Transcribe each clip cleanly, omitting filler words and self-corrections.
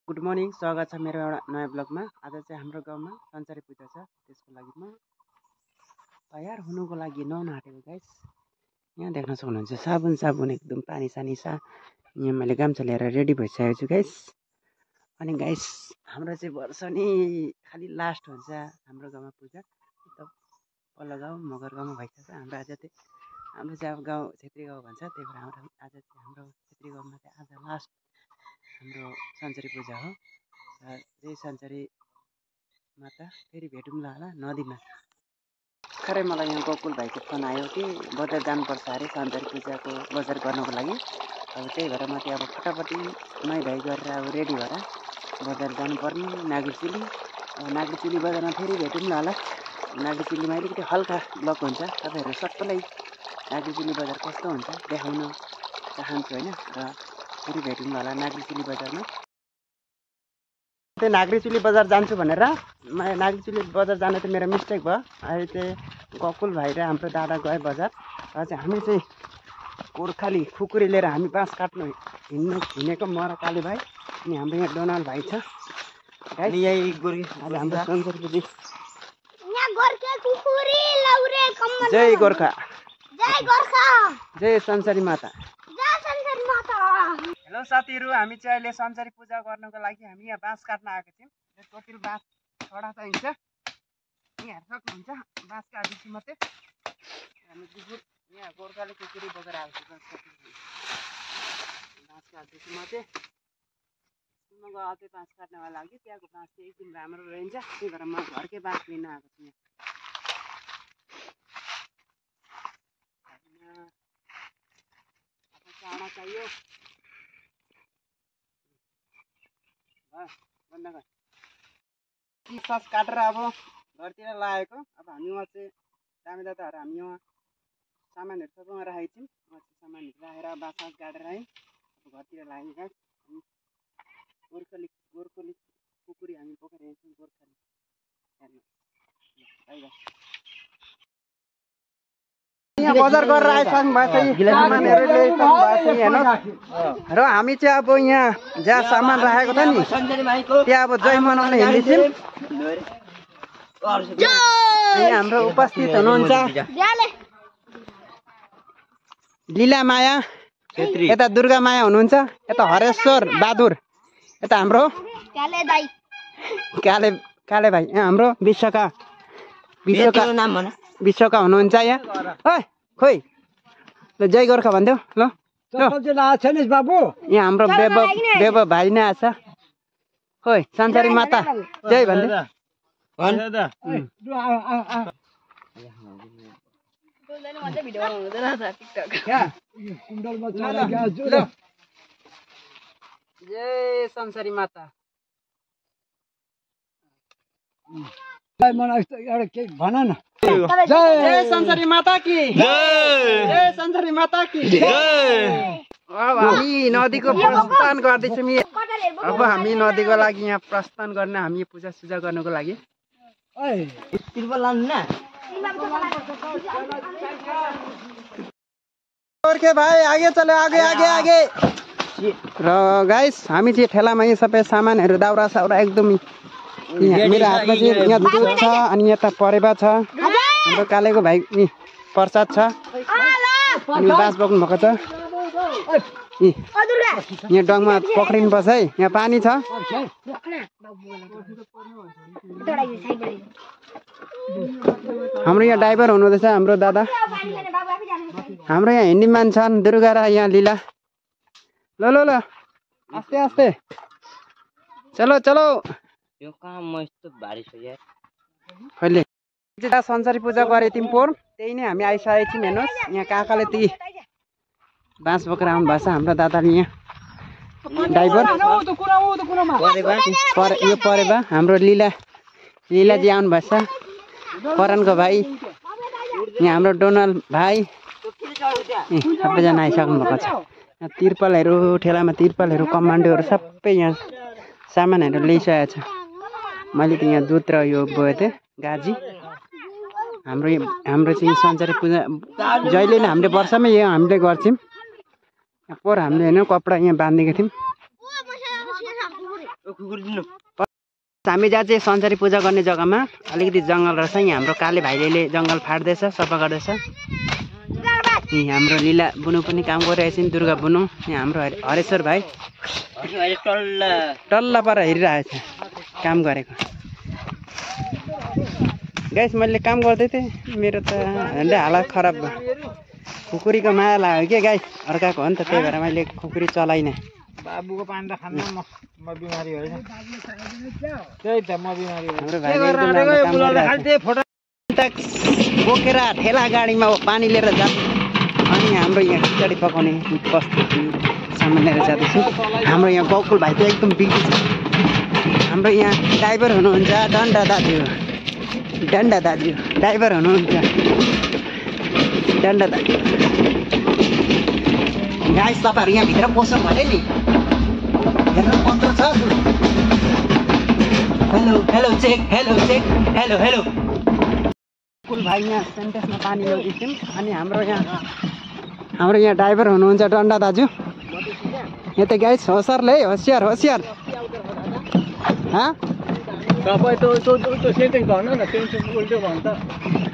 Good morning, स्वागत छ मेरो एउटा नयाँ ब्लगमा। आज चाहिँ हाम्रो गाउँमा सञ्चारी पूजा छ, त्यसको लागि म तयार हुनुको लागि नुहाउन आँटेको गाइस। यहाँ देख्न सक्नुहुन्छ साबुन एकदम पानी सानी यहाँ मैले गाम्छा लिएर रेडी भइसकेको छु गाइस। अनि गाइस हाम्रो चाहिँ वर्षनी खालि लास्ट हुन्छ हाम्रो गाउँमा पूजा। पल्लो गाउँ मगर गाउँमा भइसक्छ। हाम्रो चाहिँ अब गाउँ छेत्री गाउँ भन्छ, त्यही भएर आज चाहिँ हाम्रो छेत्री गाउँमा चाहिँ आज लास्ट हाम्रो सञ्चारी पूजा हो। र यही सञ्चारी माता फेरि भेटौँला होला नदीमा। भर्खरै मलाई यहाँ गोकुल भाइको फोन आयो कि बजार जानुपर्छ अरे सञ्चारी पूजाको बजार गर्नको लागि। अब त्यही भएर म चाहिँ अब फटाफटी नुहाइधुवाइ गरेर अब रेडी भएर बजार जानुपर्ने नागरीचुली। नागरीचुली बजारमा फेरि भेटौँला होला। नागरीचुलीमा अलिकति हल्का ब्लक हुन्छ, तपाईँहरू सबैलाई नागरीचुली बजार कस्तो हुन्छ देखाउन चाहन्छु होइन। र फेरि भेटौँला होला नागरीचुली बजारमा। त्यही नागरीचुली बजार जान्छु भनेर नागरीचुली बजार जानु त मेरो मिस्टेक भयो। अहिले चाहिँ गोकुल भाइ र हाम्रो दादा गए बजार। र चाहिँ हामी चाहिँ गोर्खाली खुकुरी लिएर हामी बाँस काट्नु हिँडेको म र काली भाइ। अनि हाम्रो यहाँ डोनाल भाइ छ। हाम्रो सञ्चारी पूजा जय गोर्खा, जय सञ्चारी माता। हेलो साथीहरू, हामी चाहिँ अहिले सञ्चारी पूजा गर्नको लागि हामी यहाँ बाँस काट्न आएको थियौँ। टोटल बाँस छवटा चाहिन्छ। यहाँ सक्नुहुन्छ बाँस काटेपछि मात्रै हामी कुकुर यहाँ गोर्खाले कुकुरी बोकेर आएको छ। बाँस काटेपछि मात्रै स्कुलमा गयो अझै बाँस काट्नको लागि। त्यहाँको बाँस चाहिँ एकदम राम्रो रहन्छ, त्यही भएर म घरकै बाँस लिन आएको छु। यहाँ चाँडा चाहियो। सास काटेर अब घरतिर लागेको। अब हामी उहाँ चाहिँ दामी दादाहरू हामी उहाँ सामानहरू सबै उहाँ राखेको छौँ। उहाँ चाहिँ सामानहरू राखेर बाँस काटेर है अब घरतिर लाग्यो गाइस। गोर्खाली कुकुरी हामी बोकेर हिँड्छौँ गोर्खाली हेर्नु। यहाँ बजार गरेर आइसक्नु भएको र हामी चाहिँ अब यहाँ जहाँ सामान राखेको छ नि त्यहाँ अब जय मनाउन हिँड्दैछौँ। यहाँ हाम्रो उपस्थित हुनुहुन्छ लीला माया, यता दुर्गा माया हुनुहुन्छ, यता हरेश्वर बहादुर, यता हाम्रो काले भाइ, यहाँ हाम्रो विश्वका हुनुहुन्छ यहाँ। खोइ ल जय गोर्खा भन्देऊ ल। बाबु यहाँ हाम्रो बेब भाइ नै आछ। खोइ सञ्चारी माता जय भन्दै। जय सञ्चारी माता। भन न जय सञ्चारी माता की, जय सञ्चारी माता की जय। अब हामी नदीको प्रस्थान गर्दैछौँ। अब हामी नदीको लागि यहाँ प्रस्थान गर्न हामी पूजा सुजा गर्नको लागि। गोर्खे भाइ आगे चलो, आगे आगे आगे। र गाइस हामी चाहिँ ठेलामा यी सबै सामानहरू दाउरा साउरा एकदम मेरो हातमा चाहिँ यहाँ दुध छ। अनि यता परेवा छ, हाम्रो कालेको भाइ प्रसाद छ। अनि बाँस बोक्नु भएको छ। यहाँ डङमा पक्रिनुपर्छ है, यहाँ पानी छ। हाम्रो यहाँ ड्राइभर हुनुहुँदैछ हाम्रो दादा। हाम्रो यहाँ हिँड्ने मान्छे छन् दुर्गा र यहाँ लीला। ल ल ल आस्ते आस्ते चलो चलो। यो कहाँ म यस्तो भारी छु यार। कहिले सञ्चारी पूजा गरे तिमी पोहोर, त्यही नै हामी आइसकेको छौँ। हेर्नुहोस् यहाँ काकाले ती बाँस बोकेर आउनु भएको छ। हाम्रो दादाले यहाँ ड्राइभर यो परेवा। हाम्रो लीलाजी आउनु भएको छ, परानको भाइ। यहाँ हाम्रो डोनाल भाइ सबैजना आइसक्नु भएको छ। यहाँ तिर्पलहरू ठेलामा तिर्पलहरू कमान्डोहरू सबै यहाँ सामानहरू ल्याइसकेको छ। मैले त यहाँ दुध र यो बोकेको थिएँ गाजी। हाम्रो चाहिँ सञ्चारी पूजा जहिले नै हामीले वर्षमै यो हामीले गर्छौँ। पोहोर हामीले होइन कपडा यहाँ बाँधेको थियौँ। हामी जहाँ चाहिँ सञ्चारी पूजा गर्ने जग्गामा अलिकति जङ्गल रहेछ। यहाँ हाम्रो काले भाइले जङ्गल फाट्दैछ, सफा गर्दैछ। यहाँ हाम्रो लीला बुनु पनि काम गरिरहेछन्, दुर्गा बुनु। यहाँ हाम्रो हरेश्वर भाइ टल्ला पर हेरिरहेछ काम गरेको। गाइस मैले काम गर्दै थिएँ, मेरो त झन्डै हालत खराब भयो। खुकुरीको माया लाग्यो क्या गाइस, अर्काको हो नि त, त्यही भएर मैले खुकुरी चलाइनँ। बाबुको पानी त खान्न, म बिमारी होइन, त्यही त म बिमारी होइन। हाम्रो भाइले बोकेर ठेला गाडीमा पानी लिएर जान्छ। अनि हाम्रो यहाँ खिचडी पकाउने वस्तु सामान लिएर जाँदैछु। हाम्रो यहाँ गौकुल भाइ त एकदम बिजी छ। हाम्रो यहाँ ड्राइभर हुनुहुन्छ डन्डा दाजु, डन्डा दाजु ड्राइभर हुनुहुन्छ, डन्डा दाजु। गाइस तपाईँहरू यहाँ भित्र पस्नु भने नि हेर्नु पत्र छ। Hello hello check, hello check, hello hello. कुल भाइ यहाँ सेन्टेक्समा पानी ल्याउँदैछौँ। अनि हाम्रो यहाँ ड्राइभर हुनुहुन्छ डन्डा दाजु। यहाँ त गाइस होसियार है, होसियार होसियार।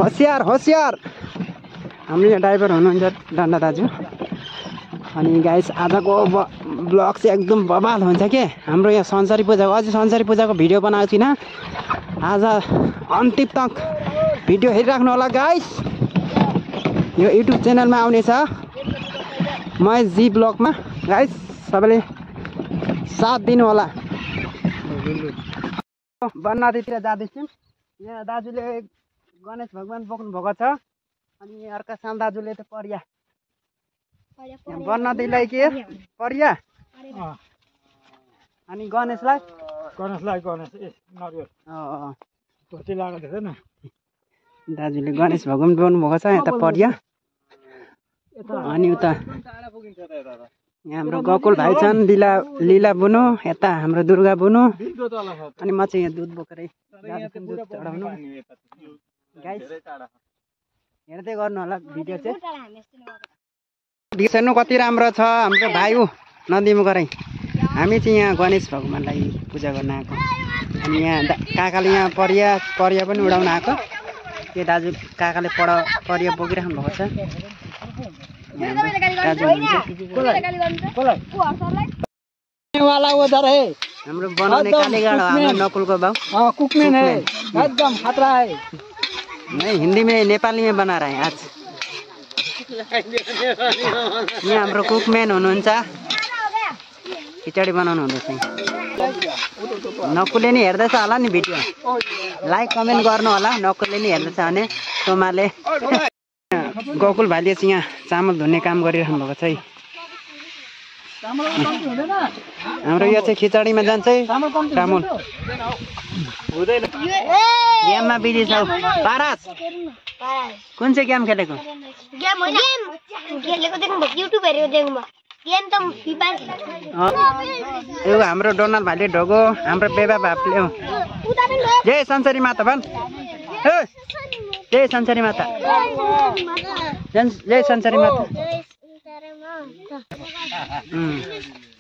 होसियार होसियार। हाम्रो यहाँ ड्राइभर हुनुहुन्छ डन्डा दाजु। अनि गाइस आजको ब्लग चाहिँ एकदम बवाल हुन्छ के। हाम्रो यहाँ सञ्चारी पूजाको, अझै सञ्चारी पूजाको भिडियो बनाएको छैन। आज अन्तिम तक भिडियो हेरिराख्नु होला गाइस। यो युट्युब च्यानलमा आउनेछ महेश जी ब्लगमा। गाइस सबैले साथ दिनु होला। वननदीतिर जाँदैछौँ। यहाँ दाजुले गणेश भगवान बोक्नु भएको छ। अनि अर्का साल दाजुले त परिया, वननदीलाई के परिया, अनि गणेशलाई दाजुले गणेश भगवान बोक्नु भएको छ। यहाँ त परिया। अनि उता यहाँ हाम्रो गकुल भाइ छन्, लीला बुनु, यता हाम्रो दुर्गा बुनु। अनि म चाहिँ यहाँ दुध बोकेरै जाँदैछु दुध चढाउनु। गाइस हेर्दै गर्नु होला भिडियो चाहिँ। हेर्नु कति राम्रो छ हाम्रो भाइ ऊ नदीमा गराइ। हामी चाहिँ यहाँ गणेश भगवानलाई पूजा गर्न आएको। अनि यहाँ काकाले यहाँ परिया पनि उडाउन आएको। त्यो दाजु काकाले परिया बोकिराख्नु भएको छ। हाम्रो बनाउने कालीगाड हाम्रो नकुलको बाउ कुकमैन है, एकदम खतरा है। नहीं हिंदी में नेपाली में बना रहे हैं आज। यहाँ हाम्रो कुकमैन हुनुहुन्छ, खिचडी बनाउनु हुँदैछ। नकुलले नि हेर्दैछ होला नि भिडियो, लाइक कमेन्ट गर्नु होला। नकुलले नि हेर्दैछ भने सोमाले। गकुल भाइले चाहिँ यहाँ चामल धुने काम गरिराख्नु भएको छ है। हाम्रो यो चाहिँ खिचडीमा जान्छ है चामल। गेममा बिजी छौ पारस? कुन चाहिँ गेम खेलेको? यो हाम्रो डोनाल्ड भाइले ढोगो, हाम्रो बेबा भाइले जय सञ्चारी माता भन्, जय सञ्चारी माता, जय सञ्चारी माता,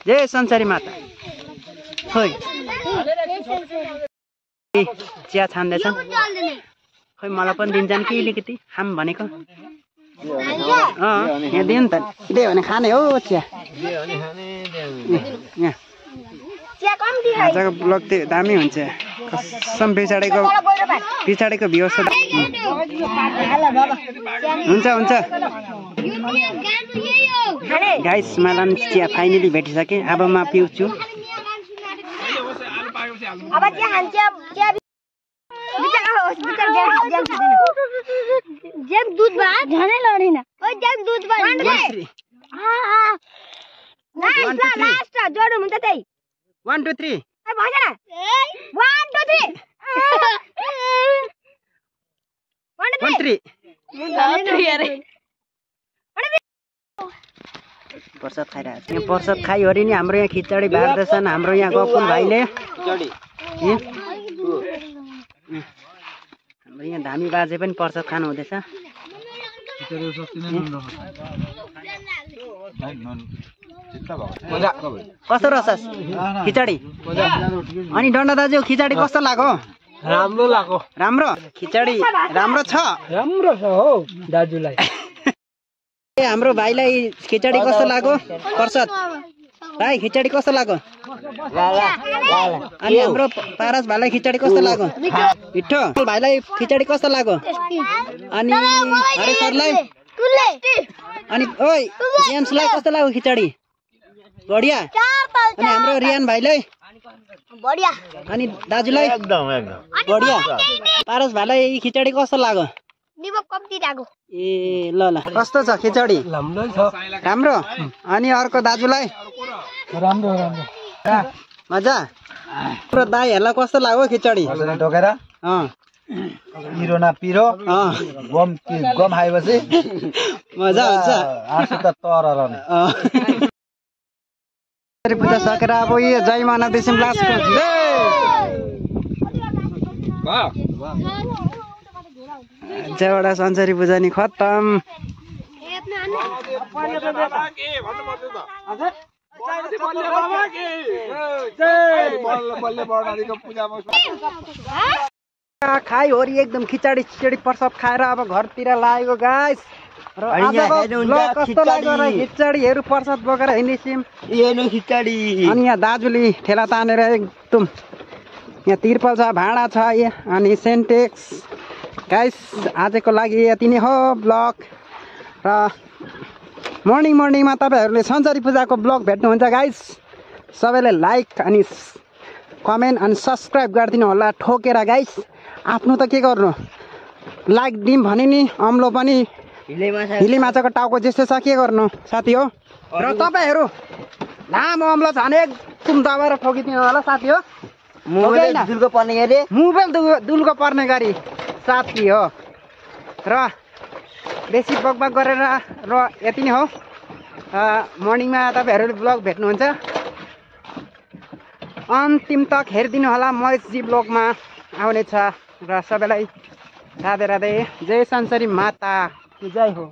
जय सञ्चारी माता। खोइ चिया छान्दैछन्, खोइ मलाई पनि दिन्छन् कि अलिकति खाम भनेको। यहाँ दियो नि त, दियो भने खाने हो चिया। आजको ब्लग चाहिँ दामी हुन्छ कसम। पछाडिको भ्युस हुन्छ हुन्छ। गाइस मलाई चिया फाइनली भेटिसकेँ। अब म पिउँछु। प्रसाद खाइरहेको छ। यहाँ प्रसाद खाइवरि नि हाम्रो यहाँ खिचडी बार्दैछन् हाम्रो यहाँ गकुल भाइले। हाम्रो यहाँ धामी बाजे पनि प्रसाद खानु हुँदैछ। कस्तो रहेछ खिचडी अनि डन्डा दाजु खिचडी कस्तो लाग्यो राम्रो लाग्यो राम्रो खिचडी राम्रो छ हो दाजुलाई ए हाम्रो भाइलाई खिचडी कस्तो लाग्यो प्रसाद भाइ खिचडी कस्तो लाग्यो अनि हाम्रो पारस भाइलाई खिचडी कस्तो लाग्यो मिठो भाइलाई खिचडी कस्तो लाग्यो अनि हरे सरलाई अनि ओइ जेम्सलाई कस्तो लाग्यो खिचडी बढिया अनि हाम्रो रियान भाइलाई बढिया अनि दाजुलाई एकदम बढिया पारस भाइलाई खिचडी कस्तो लाग्यो निमक कम्ती लाग्यो ए ल ल कस्तो छ खिचडी राम्रो छ राम्रो अनि अर्को दाजुलाई राम्रो मजा पुरो दाइहरूलाई कस्तो लाग्यो खिचडी ढोकेर अँ पिरो न पिरो गम खाएपछि मजा हुन्छ आँसु त तरल पूजा सकेर अब यो जय मानवदेशी ब्लास्टको जयवटा सन्चरी पूजा नि खत्तम खाइ होरी एकदम खिचडी खिचडी प्रसाद खाएर अब घरतिर लागेको गाइस र आजको ब्लग कस्तो लाग्यो र खिचडीहरू प्रसाद बोकेर हिँड्छौँ खिचडी अनि यहाँ दाजुले ठेला तानेर एकदम यहाँ तिर्पल छ भाँडा छ अनि सेन्टेक्स गाइस आजको लागि यति नै हो ब्लग र मर्निङमा तपाईँहरूले सन्चरी पूजाको ब्लग भेट्नुहुन्छ गाइस सबैले लाइक अनि कमेन्ट अनि सब्सक्राइब गरिदिनु होला ठोकेर गाइस आफ्नो त के गर्नु लाइक दिउँ भने नि अम्लो पनि हिली माछाको टाउको जस्तो छ के गर्नु साथी हो र तपाईँहरू लामो अम्लो छ भने एकदम दबाएर ठोकिदिनु होला साथी हो मोबाइल दुल्को पर्ने गरी साथी हो र बेसी बकबक गरेर र यति नै हो मर्निङमा तपाईँहरूले ब्लग भेट्नुहुन्छ अन्तिम तक हेरिदिनु होला महेशजी ब्लगमा आउनेछ र सबैलाई राधे राधे जय सन्चरी माता जय हो